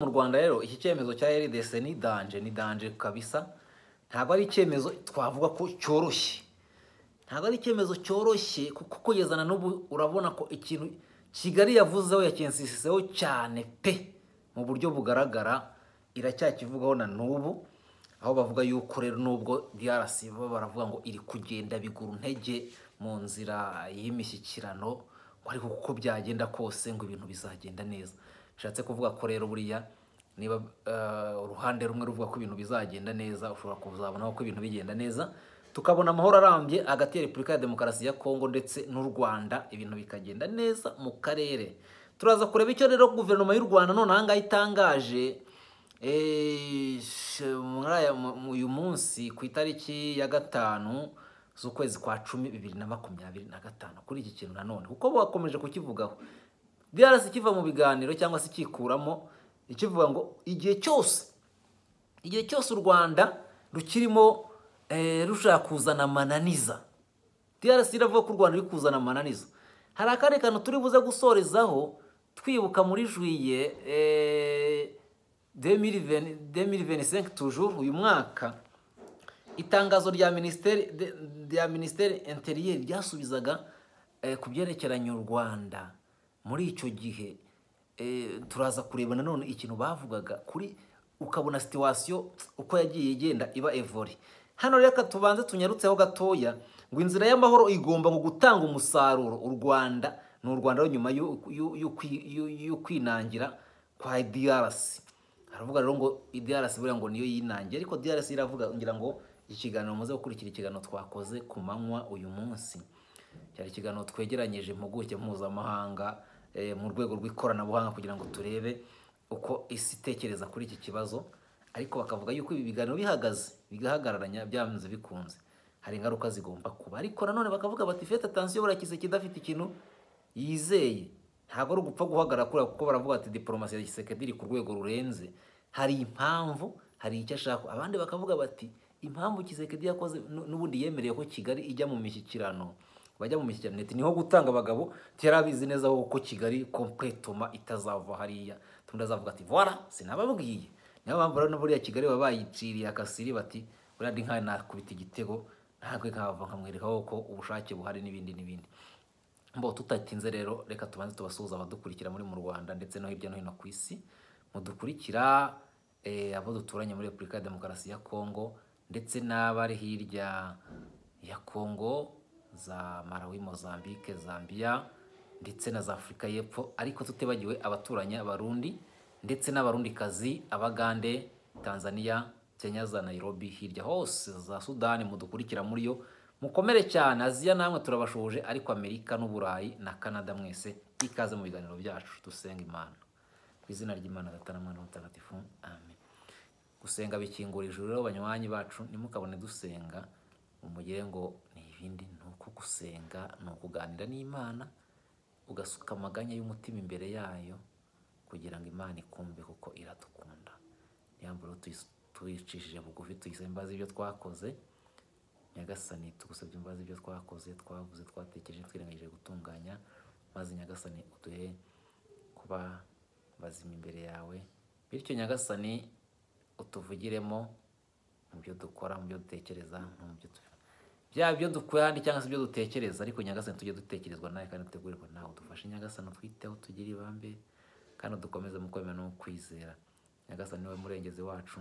Mu Rwanda rero iki cyemezo cya RDC ni danger, ni danger kabisa. Ntabwo ari icyemezo twavuga ko cyoroshye, ntabwo ari icyemezo cyoroshye, kuko kugeza na n'ubu urabona ko ikintu Kigali yavuzeho, yacyinsiseho cyane pe, mu buryo bugaragara iracyakivugaho na n'ubu, aho bavuga yuko rero nubwo DRC bo baravuga ngo iri kugenda bigura intege mu nzira y'imishyikirano, ngo ariko uko byagenda kose ngo ibintu bizagenda neza. Bishatse kuvuga ko rero buriya niba uruhande rumwe ruvuga ko ibintu bizagenda neza, ushobora kuzabona ko ibintu bigenda neza, tukabona amahoro arambye hagati ya Repubulika ya Demokarasi ya Kongo ndetse n'u Rwanda, ibintu bikagenda neza mu karere. Turaza kureba icyo rero guverinoma y'u Rwanda none aha ngaha itangaje muri uyu munsi ku itariki ya 5 z'ukwezi kwa 10 2025 kuri iki kintu nanone, kuko bakomeje kukivugaho. DRC kiva mu biganiro cyangwa se ikikuramo, ikivuga ngo igihe cyose u Rwanda rukirimo rushaka kuzana amananiza. DRC iravuga ko u Rwanda ruri kuzana amananiza. Hari akandi kantu turi buze gusorezaho twibuka muri juillet 2020, 2025 toujours uyu mwaka, itangazo rya minisiteri intérieur ryasubizaga ku byerekeranye u Rwanda muri icyo gihe. Turaza kureba nanone ikintu bavugaga kuri, ukabona situation uko yagiye igenda iba évoluer. Hano reka tubanze tunyarutseho gatoya ngo inzira y'amahoro igomba ngo gutanga umusaruro. U Rwanda ni u Rwanda rero nyuma yo kwinangira kwa DRC. Haravuga rero ngo DRC buriya ngo niyo yinangiye, ariko DRC iravuga, ngira ngo ikiganiro muze gukurikira, ikiganiro twakoze ku manywa uyu munsi cyari ikiganiro twegeranyije impuguke mpuzamahanga mu rwego rw'ikoranabuhanga kugira ngo turebe uko isi itekereza kuri iki kibazo. Ariko bakavuga yuko ibi biganiro bihagaze, bigahagararanya, byanze bikunze hari ingaruka zigomba kuba. Ariko nanone bakavuga bati: "Faites attention, buriya Tshisekedi afite ikintu yizeye, ntabwo ari ugupfa guhagarara kuriya," kuko baravuga ati diporomasi ya Tshisekedi iri ku rwego rurenze, hari impamvu, hari icyo ashaka. Abandi bakavuga bati impamvu Tshisekedi yakoze n'ubundi yemereye ko Kigali ijya mu mishyikirano, bajya mu mishyikirano, ati niho gutanga abagabo, yari abizi neza ko Kigali complètement itazava hariya. Tundi azavuga ati: "Voilà, sinababwiye." Niyo mpamvu rero buriya Kigali baba bayiciriye akasiri, bati buriya ndi nkawe nakubita igitego ntabwo nkava nkamwereka ko ubushake buhari n'ibindi n'ibindi. Mbo tutatinze rero, reka tubanze tubasuhuza abadukurikira muri mu Rwanda ndetse no hirya no hino ku isi mudukurikira, abo duturanye muri Repubulika ya Demokarasi ya Kongo ndetse n'abari hirya ya Kongo, za Malawi, Mozambique, Zambia ndetse na za Afurika y'Epfo, ariko tutibagiwe abaturanyi Abarundi ndetse n'Abarundikazi, Abagande, Tanzania, Kenya, za Nairobi, hirya hose za Sudani mudukurikira muri yo, mukomere cyane. Aziya namwe turabashuhuje, ariko Amerika n'Uburayi na Canada mwese ikaze mu biganiro byacu. Dusenga Imana ku izina ry'Imana Data na Mwana Mutagatifu, amen. Gusenga bikingura ijuru. Rero banywanyi bacu, ntimukabone dusenga umugire ngo ni ibindi, ni uko gusenga ni ukuganira n'Imana, ugasuka amaganya y'umutima imbere yayo kugira ngo Imana ikumve, kuko iradukunda. Niyo mpamvu rero tuyicishije bugufi, tuyisaba imbabazi ibyo twakoze. Nyagasani, tugusabye imbabazi ibyo twakoze, twavuze, twatekereje, twirengagije gutunganya, maze Nyagasani uduhe kuba bazima imbere yawe. Bityo Nyagasani utuvugiremo mu byo dukora, mu byo dutekereza no mu byo byaba ibyo dukora ahandi cyangwa se ibyo dutekereza. Ariko Nyagasani, tujye dutekerezwa nawe kandi dutegurirwa nawe. Udufashe Nyagasani, utwiteho, tugire ibambe kandi udukomeze mu kwemera no mu kwizera. Nyagasani, niwe murengezi wacu,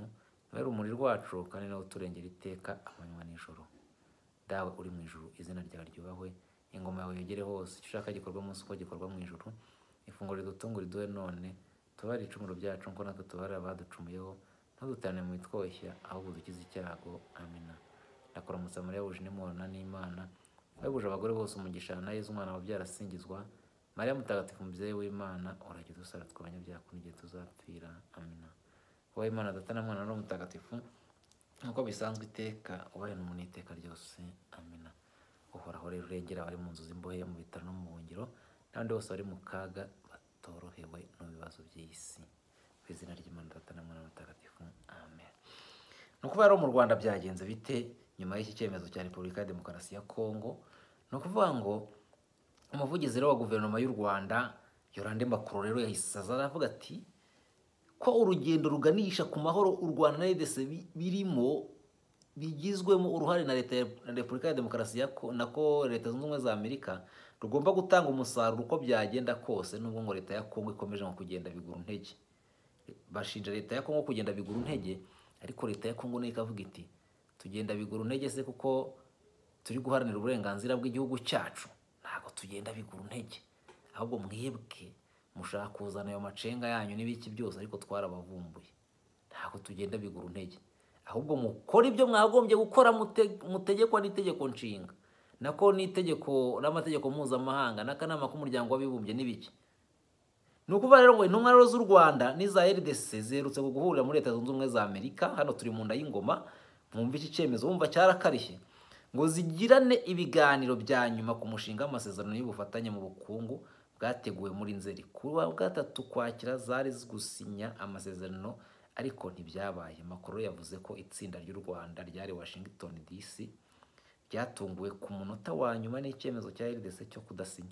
niwe rumuri rwacu kandi niwe uturengera iteka amanywa n'ijoro. Dawe uri mu ijuru, izina ryawe ryubahwe, ingoma yawe yogere hose, icyo ushaka gikorwa munsi uko gikorwa mu ijuru. Ifunguro ridutunga riduhe none, tubabarire ibicumuro byacu nkuko natwe tubabarira abaducumuyeho, ntuduterane mu bitwoshya, ahubwo udukize icyago. Amina. Ndakuramutsa Mariya wuje muhorana n'Imana, wahebuje abagore bose umugisha, na Yezu umwana wabyara asingizwa. Mariya mutagatifu, umubyeyi w'Imana, urajya udusabira twe abanyabyaha kuri igihe tuzapfira. Amina. Wowe Imana Data na Mwana na Roho Mutagatifu, nk'uko bisanzwe iteka, ubaye n'umuntu iteka ryose. Amina. Uhoraho rero urengera abari mu nzu z'imbohe, mu bitaro no mu buhungiro, n'abandi bose bari mu kaga batorohewe n'ibibazo by'iyi si, ku izina ry'Imana Data na Mwana Mutagatifu, amen. Ni ukuvuga rero mu Rwanda byagenze bite nyuma y'iki cyemezo cya Repubulika ya Demokarasi ya Kongo? Ni ukuvuga ngo umuvugizi rero wa guverinoma y'u Rwanda, Yolande Makolo, rero yahise aza aravuga ati ko urugendo ruganisha ku mahoro u Rwanda na RDC birimo bigizwemo uruhare na leta ya Repubulika ya Demokarasi ya nako Leta Zunze Ubumwe za Amerika rugomba gutanga umusaruro uko byagenda kose, nubwo ngo leta ya Kongo ikomeje ngo kugenda bigura intege. Bashinja leta ya Kongo kugenda bigura intege, ariko leta ya Kongo nayo ikavuga iti tugenda bigura intege se kuko turi guharanira uburenganzira bw'igihugu cyacu, ntabwo tugenda bigura intege, ahubwo mwebwe mushaka kuzana ayo macenga yanyu n'ibiki byose, ariko twarabavumbuye, ntabwo tugenda bigura intege, ahubwo mukora ibyo mwagombye gukora mutegekwa n'itegeko nshinga nako n'itegeko n'amategeko mpuzamahanga n'akanama k'umuryango w'abibumbye n'ibiki. Ni ukuvuga rero ngo intumwa rero z'u Rwanda n'iza RDC ziherutse guhurira muri Leta Zunze Ubumwe za Amerika, hano turi mu nda y'ingoma, mwumva iki cyemezo wumva cyarakarishye, ngo zigirane ibiganiro bya nyuma ku mushinga w'amasezerano y'ubufatanye mu bukungu bwateguwe muri Nzeri. Ku wa 3 Ukwakira zari gusinya amasezerano ariko ntibyabaye. Macron yavuze ko itsinda ry'u Rwanda ryari Washington DC ryatunguwe ku munota wa nyuma n'icyemezo cya RDC cyo kudasinya.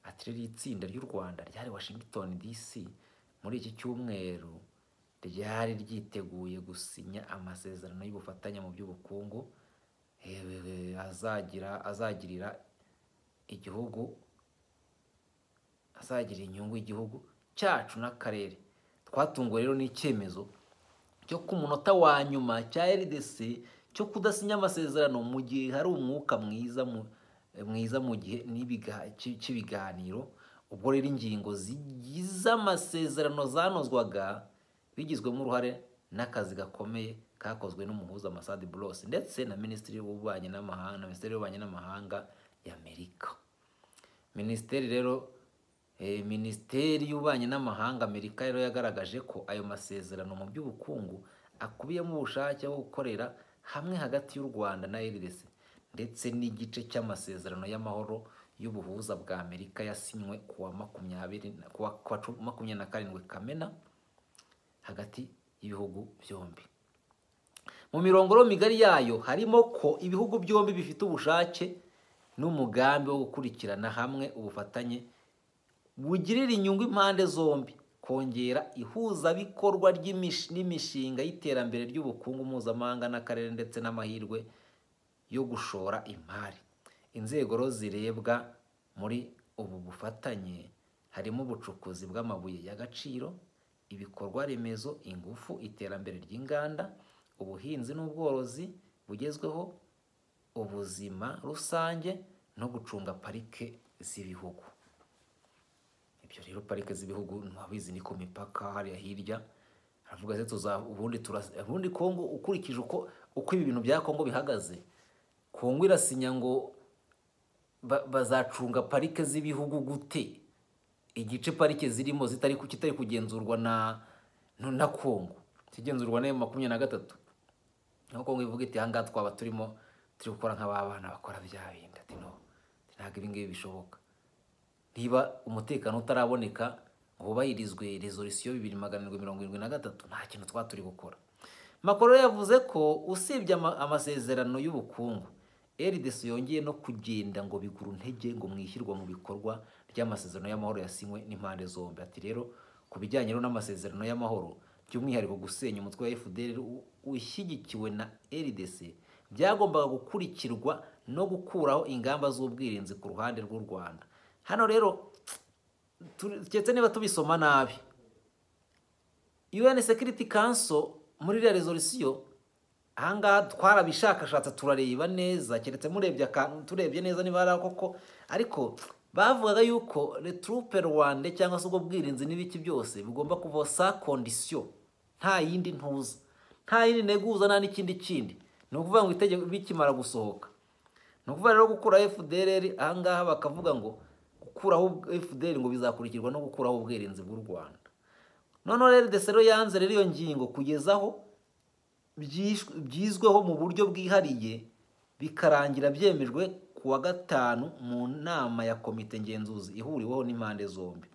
Ati rero itsinda ry'u Rwanda ryari Washington DC muri iki cyumweru ryari ryiteguye gusinya amasezerano y'ubufatanye mu by'ubukungu azagirira igihugu, azagirira inyungu igihugu cyacu n'akarere. Twatunguwe rero n'icyemezo cyo ku munota wa nyuma cya RDC cyo kudasinya amasezerano mu gihe hari umwuka mwiza mu gihe cy'ibiganiro. Ubwo rero ingingo zigize amasezerano zanozwaga bigizwemo uruhare n'akazi gakomeye kakozwe n'umuhuza Masadi Boulos ndetse na Minisitiri w'Ububanyi n'Amahanga na Minisiteri y'Ububanyi n'Amahanga ya Amerika. Minisiteri rero Minisiteri y'Ububanyi n'Amahanga Amerika rero yagaragaje ko ayo masezerano mu by'ubukungu akubiyemo ubushake bwo gukorera hamwe hagati y'u Rwanda na RDC ndetse n'igice cy'amasezerano y'amahoro y'ubuhuza bwa Amerika yasinywe kuwa 27 Kamena hagati y'ibihugu byombi. Mu mirongo migari yayo harimo ko ibihugu byombi bifite ubushake n'umugambi wo gukurikirana hamwe ubufatanye bugirira inyungu impande zombi, kongera ihuzabikorwa n'imishinga y'iterambere ry'ubukungu mpuzamahanga n'akarere ndetse n'amahirwe yo gushora imari. Inzego zirebwa muri ubu bufatanye harimo ubucukuzi bw'amabuye y'agaciro, ibikorwa remezo, ingufu, iterambere ry'inganda, ubuhinzi n'ubworozi bugezweho, ubuzima rusange no gucunga parike z'ibihugu. Ibyo rero parike z'ibihugu ntabizi ni ku mipaka hariya hirya. Aravuga se tuza ubundi Kongo ukurikije uko ibi bintu bya Kongo bihagaze, Kongo irasinya ngo bazacunga parike z'ibihugu gute igice parike zirimo kitari kugenzurwa na Kongo, kigenzurwa na M23. Naho Kongo ivuga iti ahangaha twaba turimo turi gukora nk'abana bakora bya bindi, ati no ntabwo ibi ngibi bishoboka. Niba umutekano utaraboneka ngo hubahirizwe resolution 2773 nta kintu twa turi gukora. Macron yavuze ko usibye amasezerano y'ubukungu, RDC yongeye no kugenda ngo bigura intege ngo mwishyirwa mu bikorwa ry'amasezerano y'amahoro yasinywe n'impande zombi. Ati rero ku bijyanye n'amasezerano y'amahoro by'umwihariko gusenya umutwe wa FDLR ushyigikiwe na RDC byagombaga gukurikirwa no gukuraho ingamba z'ubwirinzi ku ruhande rw'u Rwanda. Hano rero keretse niba tubisoma nabi, UN Security Council muri iriya resolution ahangaha twarabishakashatse turareba neza, keretse murebye akantu turebye neza niba ari koko, ariko bavugaga yuko les troupes rwandais cyangwa se ubwo bwirinzi n'ibiki byose bigomba kuva sa condition, nta yindi ntuza, nta yindi neguza, nta n'ikindi kindi. Ni ukuvuga ngo itegeko bikimara gusohoka, ni ukuvuga rero gukura FDLR ahangaha bakavuga ngo gukuraho FDLR ngo bizakurikirwa no gukuraho ubwirinzi bw'u Rwanda. Noneho rero RDC rero yanze rero iyo ngingo kugezaho byizweho mu buryo bwihariye bikarangira byemejwe ku wa 5 mu nama ya komite ngenzuzi ihuriweho n'impande zombi.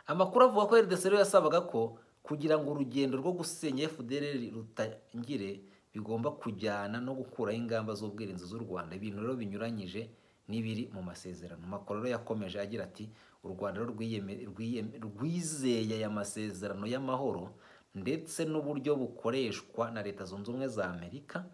Amakuru avuga ko RDC rero yasabaga ko kugira ngo urugendo rwo gusenya FDLR rutangire bigomba kujyana no gukuraho ingamba z'ubwirinzi z'u Rwanda, ibintu rero binyuranyije n'ibiri mu masezerano. Macron rero yakomeje agira ati U Rwanda rwizeye aya masezerano y'amahoro ndetse n'uburyo bukoreshwa na Leta Zunze Ubumwe za Amerika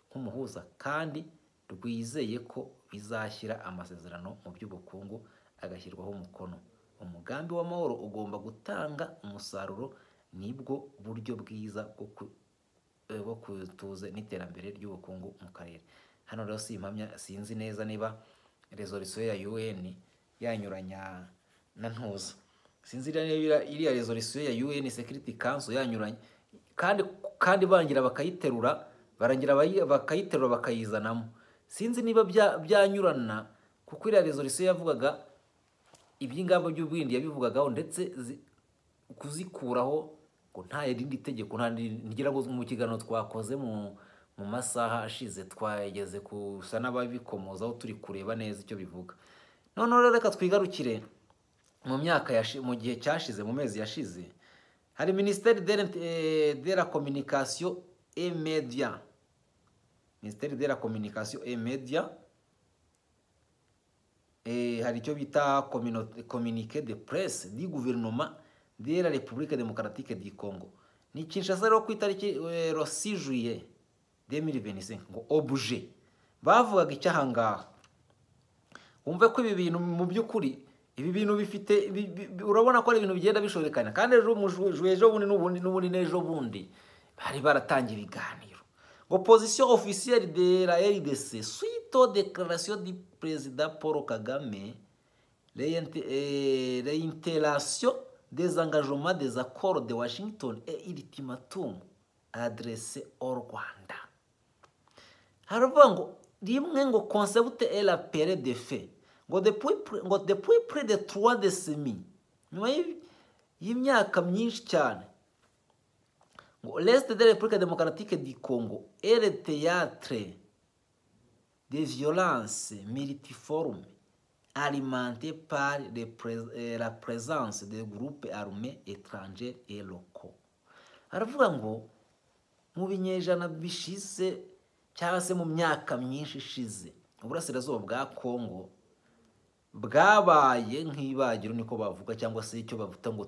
nk'umuhuza, kandi rwizeye ko bizashyira amasezerano mu by'ubukungu agashyirwaho umukono. Umugambi w'amahoro ugomba gutanga umusaruro, nibwo buryo bwiza bwo kutuze n'iterambere ry'ubukungu mu karere. Hano rero si impamya, sinzi neza niba resolution ya UN yanyuranya na ntuza, sinzi niba iriya resolution ya UN Security Council yanyuranye, kandi bangira bakayiterura, barangira bakayiterura bakayizanamo. Sinzi niba byanyurana, kuko iriya resolution yavugaga iby'ingamba by'ubwirinde yabivugagaho, ndetse kuzikuraho ngo nta rindi tegeko, nta ngira ngo mu kiganiro twakoze mu masaha ashize twageze kusa n'ababikomozaho turi kureba neza icyo bivuga. Noneho rero reka twigarukire mu myaka mu gihe cyashize, mu mezi yashize, hari Ministère de la Communication et Média, Ministère de la Communication et Média, hari icyo bita communiqué de presse du gouvernement de la République démocratique du Congo. Ni Kinshasa rero ku itariki le 6 juillet 2025, ngo objet bavugaga icyahangaha. Wumve ko ibi bintu mu by'ukuri ibi bintu bifite, urabona ko ari ibintu bigenda bishorekana, kandi ejo ejo bundi n'ubundi n'ejo bundi bari baratangiye ibiganiro. Ngo position officielle de la RDC suite aux déclarations du président Paul Kagame, réitération des engagements des accords de Washington et ultimatum adressé au Rwanda. Haravuga ngo rimwe ngo concept et la période de fait, ngo depuis près de 3 décennies, nyuma y'imyaka myinshi cyane, ngo l'Est de la République démocratique du Congo est le théâtre des violences multiformes alimentées par la présence de groupes armés étrangers et locaux. Aravuga ngo mu binyejana bishize cyangwa se mu myaka myinshi ishize, uburasirazuba bwa Congo bwabaye nk'ibagiro, niko bavuga, cyangwa se icyo bavuga ngo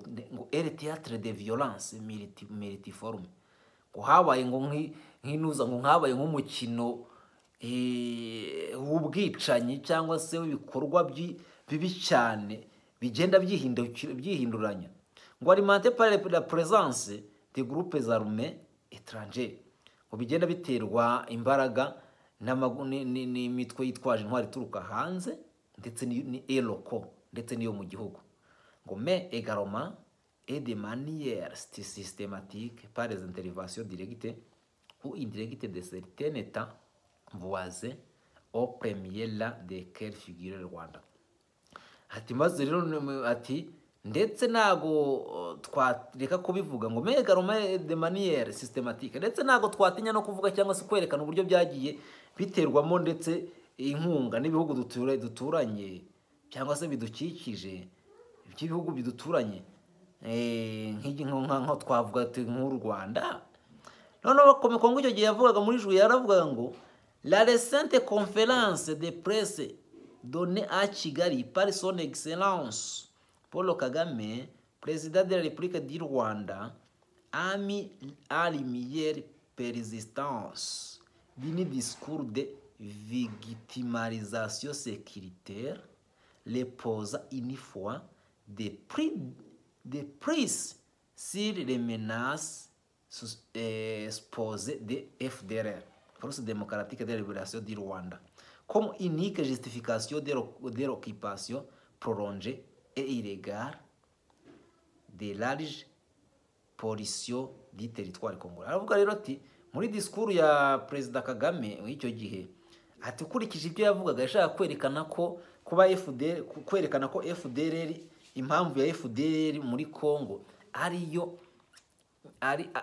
le théâtre de violence multiforme, ngo habaye ngo nk'inuza, ngo habaye nk'umukino w'ubwicanyi cyangwa se w'ibikorwa bibi cyane bigenda byihinduranya, ngo alimenté par la présence des groupes armés étrangers, ngo bigenda biterwa imbaraga n'imitwe yitwaje intwari ituruka hanze ndetse ni eloko ndetse niyo mu gihugu, ngo mais également et de manière systématique par les interventions directes ou indirectes de certains États voisins, au premier rang desquels figure le Rwanda. Ati maze rero ati ndetse ntago twareka kubivuga ngo mais également de manière systématique, ndetse ntago twatinya no kuvuga cyangwa se kwerekana uburyo byagiye biterwamo ndetse inkunga n'ibihugu duturanye cyangwa se bidukikije, by'ibihugu biduturanye, nko twavuga nk'u Rwanda. Noneho Kongo icyo gihe yavugaga muri juillet, yaravugaga ngo la récente conférence de presse donnée à Kigali par son excellence Paul Kagame, président de la République du Rwanda, a mis en lumière persistance d'un discours de victimisation sécuritaire, reposant une fois de prise sur les menaces supposées de FDLR, Force démocratique de libération du Rwanda, comme unique justification de l'occupation prolongée et illégale de large portion du territoire congolais. Aravuga rero ati muri discours ya Perezida Kagame icyo gihe, ati ukurikije ibyo yavugaga yashaka kwerekana ko kuba FDL, kwerekana ko FDLR, impamvu ya FDLR muri Congo ariyo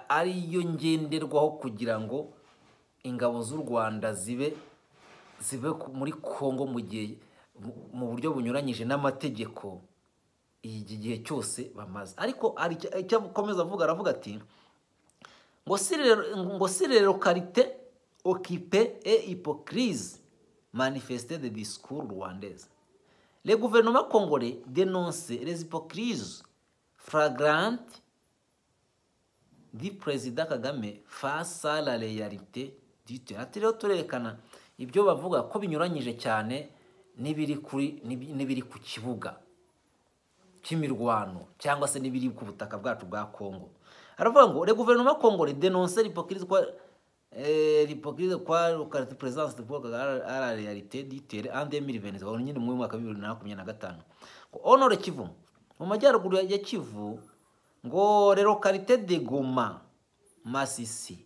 ariyo ngenderwaho kugira ngo ingabo z'u Rwanda zibe muri Congo mu gihe mu buryo bunyuranyije n'amategeko iki gihe cyose bamaze. Ariko icyo akomeza avuga, aravuga ati ngo si les localités occupées et hypocrisie manifestée de discours rwandaise. Le gouvernement congolais dénonce les hypocrisies flagrantes du président Kagame face à la réalité du terrain. Ati rero turerekana ibyo bavuga ko binyuranyije cyane n'ibiri kuri n'ibiri ku kibuga cy'imirwano cyangwa se n'ibiri ku butaka bwacu bwa Congo. Aravuga ngo le gouvernement congolais dénonce l'hypocrisie quoi, l'hypocrisie quoi, présence de Paul Kagame à la réalité du terrain en 2023, nyine mu mwaka wa 2025. Ngo au Nord Kivu, mu majyaruguru ya Kivu, ngo les localités de Goma, Masisi,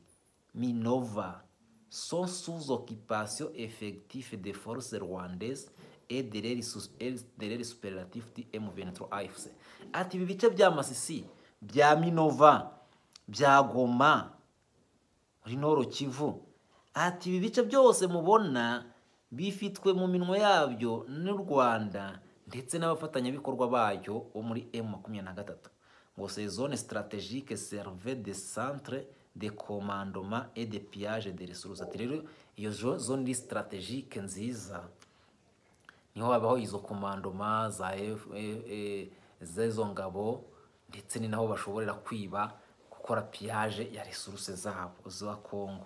Minova sont sous occupation effective des forces rwandaises et de l'aile superlative du M23 AFC. Ati ibi bice bya Masisi, bya Minova, bya Goma muri Nord Kivu, ati ibi bice byose mubona bifitwe mu minwe yabyo n'u Rwanda ndetse n'abafatanyabikorwa bayo bo muri M23. Ngo ces zones stratégiques servaient de centre de commandement et de pillage de ressources. Ati rero iyo zone iri stratégique nziza niho habaho izo commandement za z'izo ngabo, ndetse ni naho bashoborera kwiba, gukora pillage ya ressources zabo za Congo.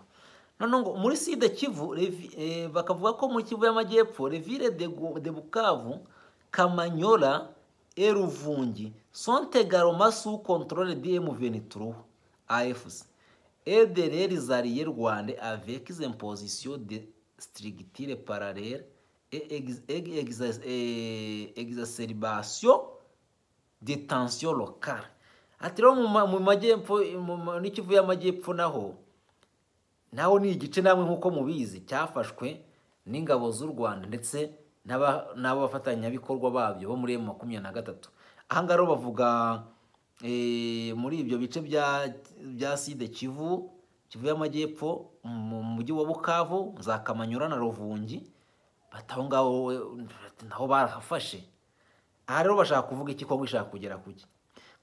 None ngo muri Sud Kivu, bakavuga ko mu Kivu y'Amajyepfo, les villes de Bukavu, Kamanyola et Ruvungi sont également sous contrôle du M23 AFC et de leurs alliés rwandais avec imposition de structures parallèles et exacerbation des tensions locales. Ati rero mu majyepfo, muri Kivu y'Amajyepfo naho ni igice namwe nk'uko mubizi cyafashwe n'ingabo z'u Rwanda ndetse n'abafatanyabikorwa babyo bo muri M23. Aha ngaha rero bavuga muri ibyo bice bya Sud Kivu, Kivu y'Amajyepfo, mu mujyi wa Bukavu, za Kamanyura na Ruvungi, bati aho ngaho naho barahafashe. Aha rero bashaka kuvuga iki? Kongo ishaka kugera kuki?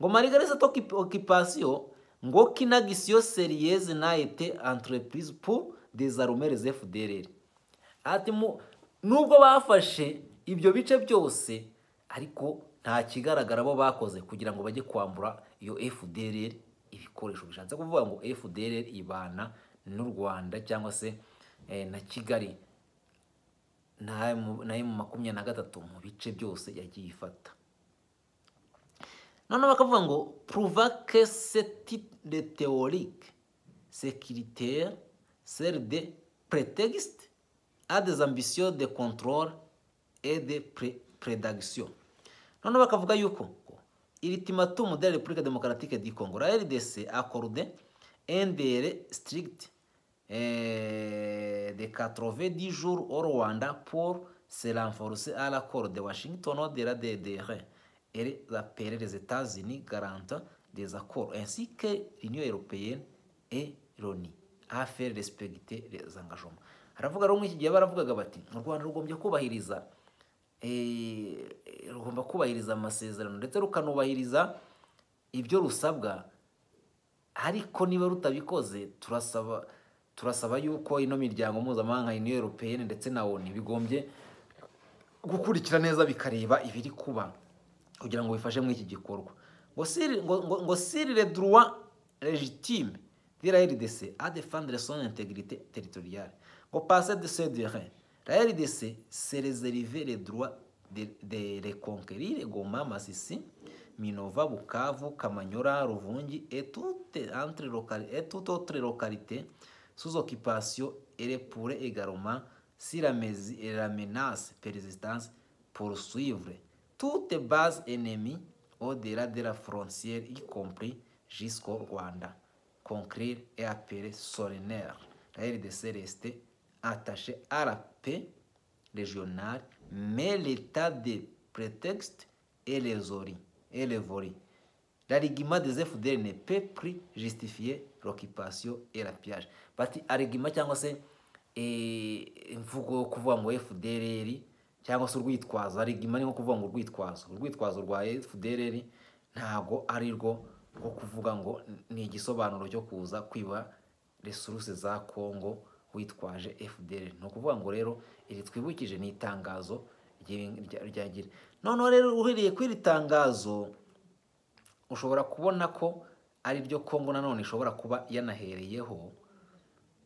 Ngo malgré cette occupation, ngo aucune action sérieuse n'a été entreprise pour désarmer les FDLR. Ati nubwo bafashe ibyo bice byose, ariko nta kigaragara bo bakoze kugira ngo bajye kwambura iyo FDLR ibikoresho. Bishatse kuvuga ngo FDLR ibana n'u Rwanda cyangwa se na Kigali na M23 mu bice byose yagiye ifata. Noneho bakavuga ngo prouva que cette théorique sécuritaire sert de prétexte à des ambitions de contrôle et de prédation. Noneho bakavuga yuko ultimatum de la République démocratique du Congo, la RDC accordé un délai strict de 90 jours au Rwanda pour se renforcer à l'accord de Washington au-delà des délais et appeler les États-Unis garant des accords ainsi que l'Union européenne et l'ONU à faire respecter les engagements. Haravuga rero iki gihe baravugaga bati u Rwanda rugombye kubahiriza rugomba kubahiriza amasezerano ndetse rukanubahiriza ibyo rusabwa, ariko niba rutabikoze turasaba yuko ino miryango mpuzamahanga, Union européenne ndetse na ONU, bigombye gukurikira neza bikareba ibiri kuba kugira ngo bifashe muri iki gikorwa. Ngo sur le droit légitime de la RDC à défendre son intégrité territoriale, ngo passer de ce terrain, la RDC s'est réservé le droit de reconquérir Goma, Masisi, Minova, Bukavu, Kamanyola, Ruvungi et toute autre localité sous occupation et pourrait également, si la menace persistance, poursuivre toute base ennemie au-delà de la frontière, y compris jusqu'au Rwanda. Conclure et appeler solennel. La RDC restait attachée à la paix régionale, mais l'état des prétextes et les oris et les voris. L'argument des FDL ne peut plus justifier l'occupation et la pillage. Bati argument cyangwa se imvugo kuvuga ngo FDLR cyangwa se urwitwazo, argument ni nko kuvuga ngo urwitwazo rwa FDLR ntago ari rwo rwo kuvuga ngo ni igisobanuro cyo kuza kwiba ressources za Congo witwaje FDLR. Ni ukuvuga ngo rero iri twibukije ni itangazo Ryagira. Noneho rero uhereye kuri iri tangazo ushobora kubona ko ari ryo Kongo nanone ishobora kuba yanahereyeho,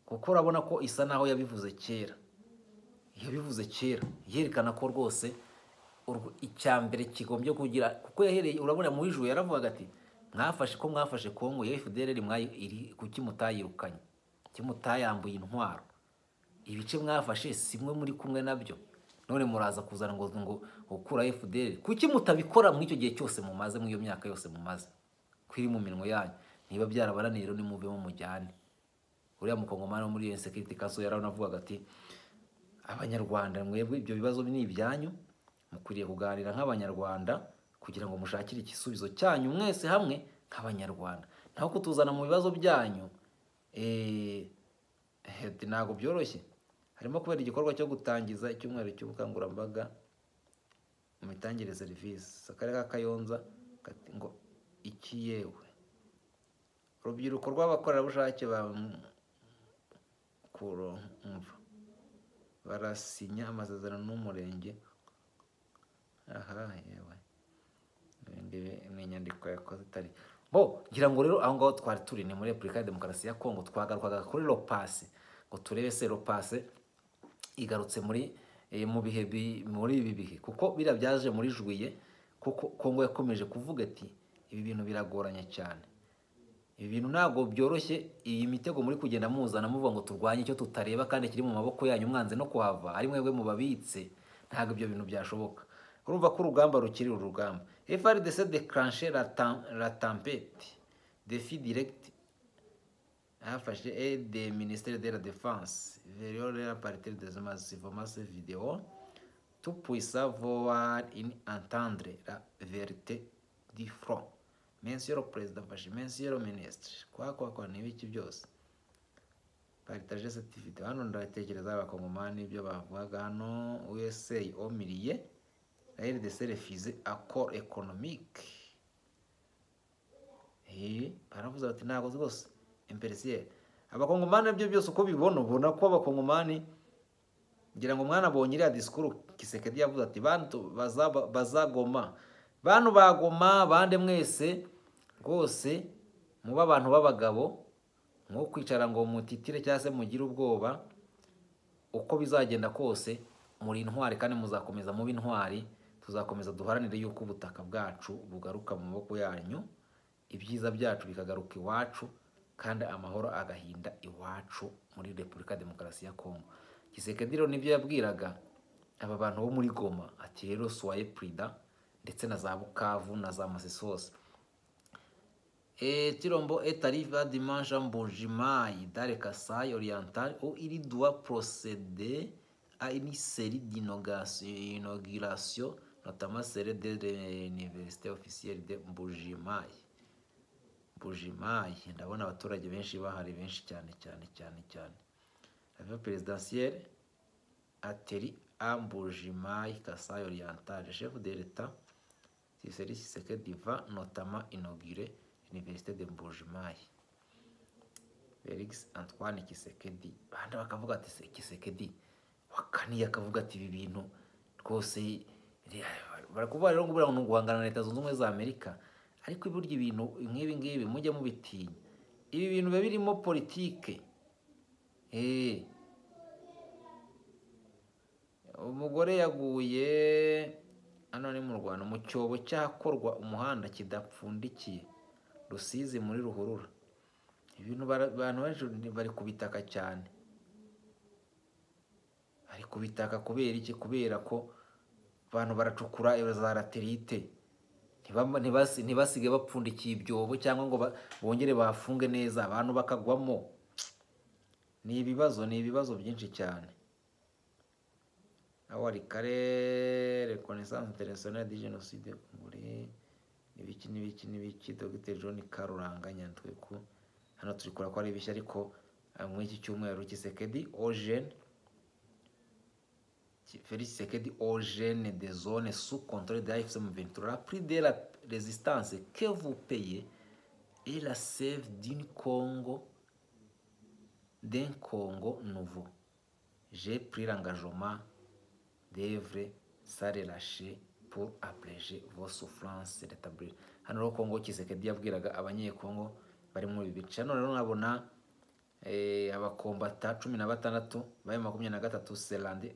kuko urabona ko isa naho yabivuze kera, yabivuze kera yerekana ko rwose icyambere kigombye kugira, kuko yahereye urabona mu ijuru yaravugaga ati mwafashe ko mwafashe Kongo ya FDLR iri kuki mutayirukanye, kuki mutayambuye intwaro, ibice mwafashe simwe muri kumwe nabyo, none muraza kuzana ngo gukura FDLR, kuki mutabikora muri icyo gihe cyose mumaze, muri iyo myaka yose mumaze kwiri mu minwe yanyu? Niba byarabaraniye rero nimuvemo mujyane. Uriya mukongomani wo muri UN Security Council yaranavugaga ati abanyarwanda mwebwe ibyo bibazo ni ibyanyu, mukwiriye kuganira nk'abanyarwanda kugira ngo mushakire igisubizo cyanyu mwese hamwe nk'abanyarwanda, naho kutuzana mu bibazo byanyu ntabwo byoroshye. Harimo kubera igikorwa cyo gutangiza icyumweru cy'ubukangurambaga mu mitangire serivisi akarere ka Kayonza ngo iki yewe urubyiruko rw'abakorerabushake ba Kurumva barasinya amasezerano n'umurenge. Aha yewe ni inyandiko yakoze itari bo. Ngira ngo rero aho ngaho twari turi ni muri Repubulika ya Demokarasi ya Kongo, twagarukaga kuri Lopase ngo turebe se Lopase igarutse muri mu bihe muri ibi bihe, kuko biriya byaje muri juillet, kuko Kongo yakomeje kuvuga ati ibi bintu biragoranye cyane, ibi bintu ntabwo byoroshye, iyi mitego muri kugenda muzana muvuga ngo turwanye icyo tutareba kandi kiri mu maboko yanyu mwanze no kuhava ari mwebwe mubabitse, ntabwo ibyo bintu byashoboka. Urumva ko urugamba rukiri urugamba. FARDC déclenché la tempête défi direct afashe et des ministères de la défense verront à partir des massivement vidéo tout puissant voir in entendre la vérité du front. Monsieur le président, monsieur le ministre, kwa kwa kwa n'ibiki byose partage cette vidéo. Hano ndatekereza abakongomani ibyo bavugaga hano. USA au milieu, la RDC refuse accord économique. Baravuze bati ntabwo rwose imperisiye abakongomani byo byose uko bibona, ubona ko abakongomani ngira ngo mwana abonye iriya disikuru Kisekedi yavuze ati bantu bazagoma, bantu bagoma bande mwese rwose muba abantu b'abagabo, nko kwicara ngo mutitire cyangwa se mugire ubwoba, uko bizagenda kose muri intwari kandi muzakomeza muba intwari, tuzakomeza duharanire yuko ubutaka bwacu bugaruka mu maboko yanyu, ibyiza byacu bikagaruka iwacu, kandi amahoro agahinda iwacu muri Repubulika Demokarasi ya Kongo. Kisekedi rero nibyo yabwiraga aba bantu bo muri Goma ati rero soyez prudent, ndetse na za Bukavu na za Masisi hose. Tshilombo est arrivé dimanche à Mbuji-Mayi dans le Kasaï oriental où il doit procéder à une série d'inaugurations, notamment celle de l'université officielle de Mbuji-Mayi. Mbuji-Mayi, ndabona abaturage benshi bahari, benshi cyane cyane cyane cyane. L'avion présidentiel atterrit à Mbuji-Mayi, Kasaï oriental. Le chef de l'État, Félix Tshisekedi, va notamment inaugurer l'université de Mbuji-Mayi. Felix Antoine Tshisekedi. Abandi bakavuga ati Tshisekedi wakaniye akavuga ati ibi bintu rwose barakuvuga rero ngo buriya ni uguhangana na Leta Zunze Ubumwe za Amerika, ariko burya ibintu nk'ibi ngibi mujye mubitinya, ibi bintu biba birimo politike. Umugore yaguye hano ni mu Rwanda mu cyobo cyakorwa umuhanda kidapfundikiye Rusizi muri ruhurura. Ibintu abantu benshi bari kubitaka cyane, bari kubitaka kubera iki? Kubera ko abantu baracukura za laterite ntibasige bapfundikiye ibyobo cyangwa ngo bongere bafunge neza, abantu bakagwamo. Ni ibibazo, ni ibibazo byinshi cyane. Aho ari kare reconnaissance internationale du génocide muri n'ibiki n'ibiki n'ibiki. Dr John Karuranga Nyandwi ku hano turi kora ko ari bishya, ariko muri iki cyumweru Tshisekedi Eugene Félix Tshisekedi Eugène des zones sous contrôle de l'AFC M23, prix de la résistance que vous payez et la sève d'un Congo nouveau. J'ai pris l'engagement d'œuvrer Sans relâcher pour abréger vos souffrances, rétablir. Hano rero Kongo, Tshisekedi yabwiraga Abanyekongo bari muri ibi bice. Hano rero nkabona abakombata 16 ba M23 se rendent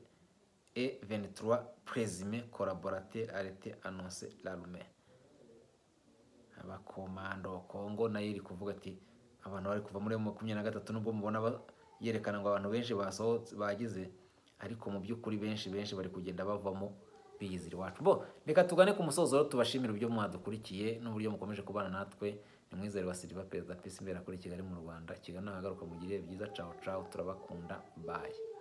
et 23 présumés collaborateurs arrêtés, annonce l'armée. Abakomando Kongo nayo iri kuvuga ati abantu bari kuva muri M23, nubwo mubona yerekana ngo abantu benshi basohotse bagize, ariko mu by'ukuri benshi benshi bari kugenda bavamo biyizira iwacu. Bo reka tugane ku musozo rero, tubashimira uburyo mwadukurikiye n'uburyo mukomeje kubana natwe. Ni Mwizere wa Silva, perezida Peace, imbere kuri Kigali mu Rwanda. Kigali nahagaruka, mugire byiza. Ciao ciao, turabakunda, bye.